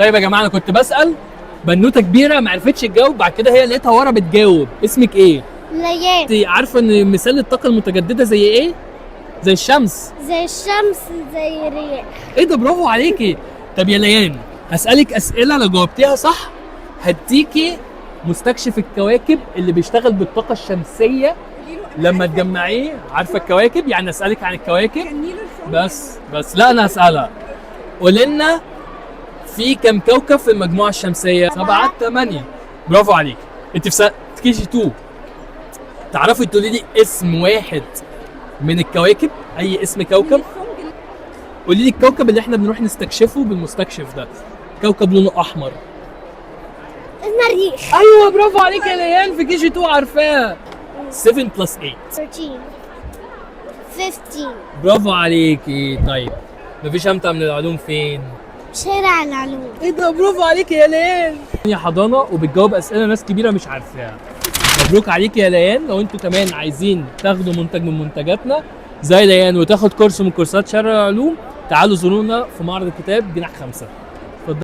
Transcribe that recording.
طيب يا جماعه، انا كنت بسال بنوته كبيرة ما عرفتش تجاوب، بعد كده هي لقيتها ورا بتجاوب. اسمك ايه؟ ليان. انت عارفه ان مثال الطاقة المتجددة زي ايه؟ زي الشمس. زي الشمس، زي الرياح. ايه ده، برافو عليكي. طب يا ليان، هسألك أسئلة، لو جاوبتيها صح هديكي مستكشف الكواكب اللي بيشتغل بالطاقة الشمسية لما تجمعيه. عارفة الكواكب؟ يعني أسألك عن الكواكب بس لا، أنا هسألها. قولي لنا في كم كوكب في المجموعة الشمسية؟ 7، 8. برافو عليك. أنت في KG 2، تعرفي تقولي لي اسم واحد من الكواكب؟ أي اسم كوكب؟ قولي لي الكوكب اللي احنا بنروح نستكشفه بالمستكشف ده، كوكب لونه احمر. المريخ. ايوه، برافو عليك يا ليان، في KG 2 عارفاه. 7 plus 8؟ 13، 15. برافو عليكي. طيب، مفيش امتع من العلوم فين؟ شارع العلوم. ايه ده، برافو عليكي يا ليان، يا حضانة وبتجاوب اسئلة ناس كبيرة مش عارفاها. مبروك عليكي يا ليان. لو انتوا كمان عايزين تاخدوا منتج من منتجاتنا زي ليان وتاخد كورس من كورسات شارع العلوم، تعالوا زورونا في معرض الكتاب جناح 5.